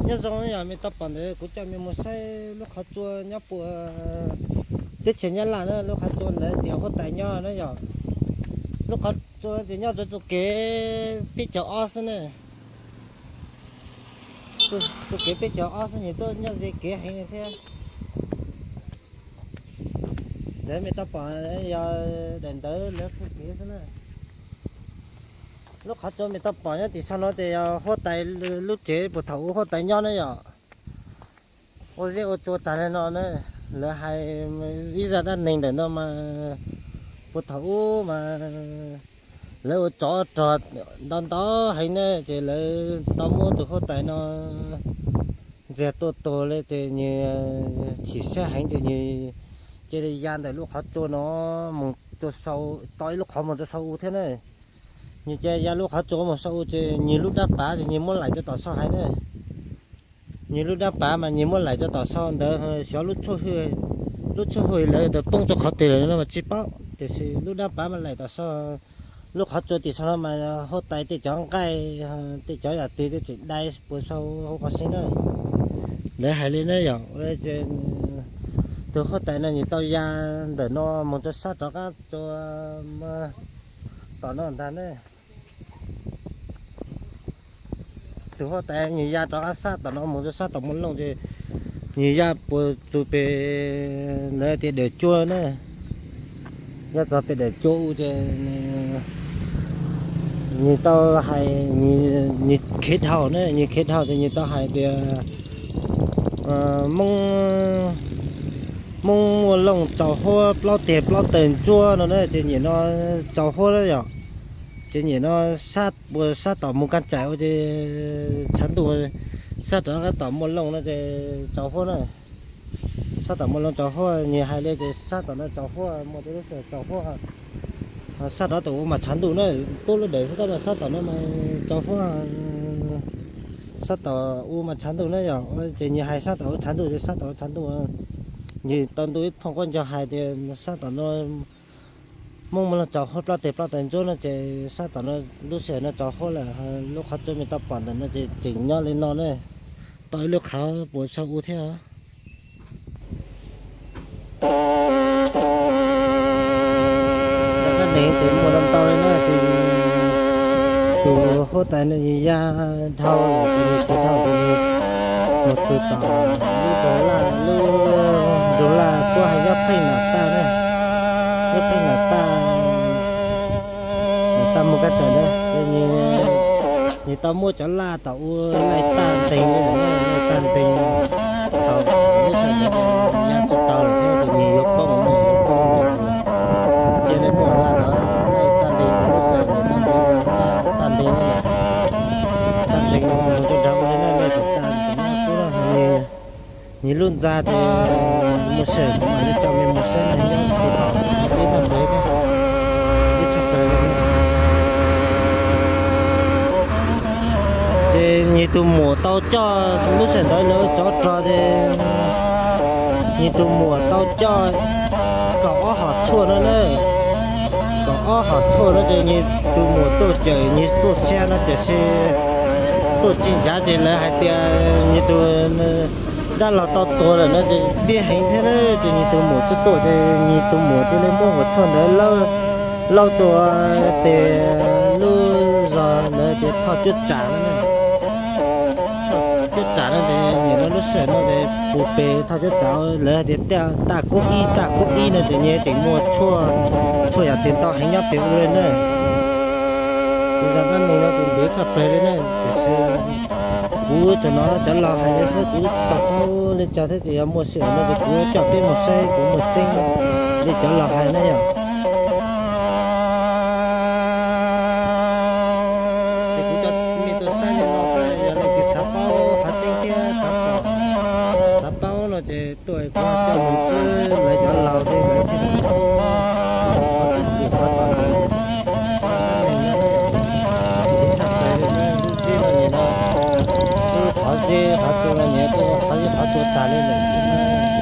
Nyob zoo yog me tau pom ntawd kuv coj me mus saib lub qhov tsua nyob puag teb chaws Nyab Laj na, lub qhov tsua ntawd tias huab tais nyob na yom. Lub qhov tsua ces nyob rau txoj kev peb caug ob xwb na. Txoj kev peb caug ob xwb nws tuaj nyob ze kev heev li thiab. Lawv me tau pom yog daim ntawv lawv qhia kev xwb na. Lub qhov tsua me tau pom nyob tim sau no ces yog huab tais lub tsev puag thaum ub huab tais nyob na yom. Ua zeb ua tsua tas li no na, lawv hais ib zaj dab neeg ntawm no mas puag thaum ub mas lawv ua tsov rog ntau ntau heev na, ces lawv tau muab tus huab tais no ntxias tua tuag li ces nws chim siab heev ces nws cia li ya ntawm lub qhov tsua no mus rau sau, tau ib lub qhov mus rau sau u thiab na. Nws cia ya lub qhov tsua mus sau u ces nws lub dab pav ces nws muab laim rau tom sau hais na. Nws lub dab pav mas nws muab laim rau tom sau ntawd xyov lub tshuaj hwj lawv tau poob rau qhov twg lawm no mas tsis paub, tiam sis lub dab pav mas laim tom sau lub qhov tsua tim sau no mas huab tais tej cov nqaij, tej cov yam twg tej tseem dai puas sau hauv qhov xib na. Lawv hais li na yom, tus huab tais no nws tau ya ntawm no mus rau sab rov qab tsua tom no ntag ne. Tus huab tais nws ya rov qab sab tom no mus rau sab tom Muas Looj ces nws ya puas txug pem lawv tias dawm cua na, ya txog pem dawm cua u ces nws tau hais, nws khiav dhau na, nws khiav dhau ces nws tau hais tias Hmoob Muas Looj tsaus huab plaub teg plaub taw ntsuab no na, ces nyem no tsaus huab na yom. Ces nyem no sab puas sab tom Mus Kaj Tsaim ua ces tshav ntuj, sab rov qab tom Muas Looj no ces tsaus huab na. Sab tom Muas Looj tsaus huab, nws hais li ces sab tom no tsaus huab, muaj tej lub sij hawm tsaus huab. Sab rov tom ub mas tshav ntuj na, tub lub dawm xwb tab mas sab tom no mas tsaus huab. Sab tom ub mas tshav ntuj na yom, ces nws hais sab tom ub tshav ntuj ces sab tom ub tshav ntuj. Nws tau ntu ib phooj qaub ncaug hais tias sab tom no Hmoob Muas Looj tsaus huab plaub teg plaub taw ntsuab no ces sab tom no lub sij hawm no tsaus huab lawm, lub qhov tsua me tau pom ntawm no ces tseem nyob li no ne. Tau ib lub qhov puas sau u thiab. Zaj dab neeg ces muaj ntau ntau li na, ces tus huab tais no ya dhau lawm ces nws khiav dhau ces nws mus txog tom lub nroog Laj, lub nroog Laj puab hais nyob pheej Nom Taj na, nyob pheej Nom Taj, Nom Taj Mus Kaj Tsaim ntawd ces nws tau muab cov laj tom ub laij taj nteeg li lawm na, laij taj nteeg. Thaum lub sij hawm ntawd ya tsis tau lawm thiab ces nws yuav poob, yuav poob ntawd ces cia li muab laj no laij taj nteeg, lub sij hawm ntawd no ces yog laj taj nteeg na, taj nteeg mus rau nram ub li na, laij txom taj ntawm no pub rau nws, nws lub ntxa ces muaj sij hawm kuv mam li coj mej mus saib na, nyob puag tom deb tshaj plaws thiab, deb tshaj plaws li. Ces nws tus muam tau coj, lub sij hawm ntawd lawv tsov rog ces nws tus muam tau coj kaum ob hom tshuaj no na, kaum ob hom tshuaj no ces nws tus muam tuaj cawm nws txoj sia no tiam sis tuaj tsis ncav ces lawv hais tias nws tus dab laug tau tuag lawm no ces pib heev thiab na, ces nws tus muam tsis tuaj ces nws tus muam cia li muab hom tshuaj ntawd laub rau pem lub zos ntawd tias Thoj Cuab Tsam no na. Thoj Cuab Tsam no ces nim no lub sij hawm no ces puag pem Thoj Cuab Tsam lawv hais tias Taj Kub Ib, Taj Kub Ib no ces nws tseem muaj tshuaj, tshuaj yam twg ntau heev nyob pem ub li na. Ces zaj dab neeg no ces ntev tshaj plaws li na, tiam sis kuv tsuas hnov cov laus hais li xwb, kuv tsis tau paub li cas thiab, ces yog muaj sij hawm no ces kuv coj peb mus saib, kuv muaj tseeb li cov laus hais na yom. Ces kuv coj mej tuaj saib li no xwb, yog leej twg xav paub qhov tseeb thiab xav pom, xav paub no ces tuaj kuv coj mus ntsib lawv cov laus thiab lawv thiaj li paub qhov tseeb tiag qhov tom ntej. Zaj dab neeg no ntev tshaj plaws li, lub zeb no nim no, lub qhov zeb qhov tsua no nim no tuaj qhov zeb qhov tsua tas li lawm xwb na.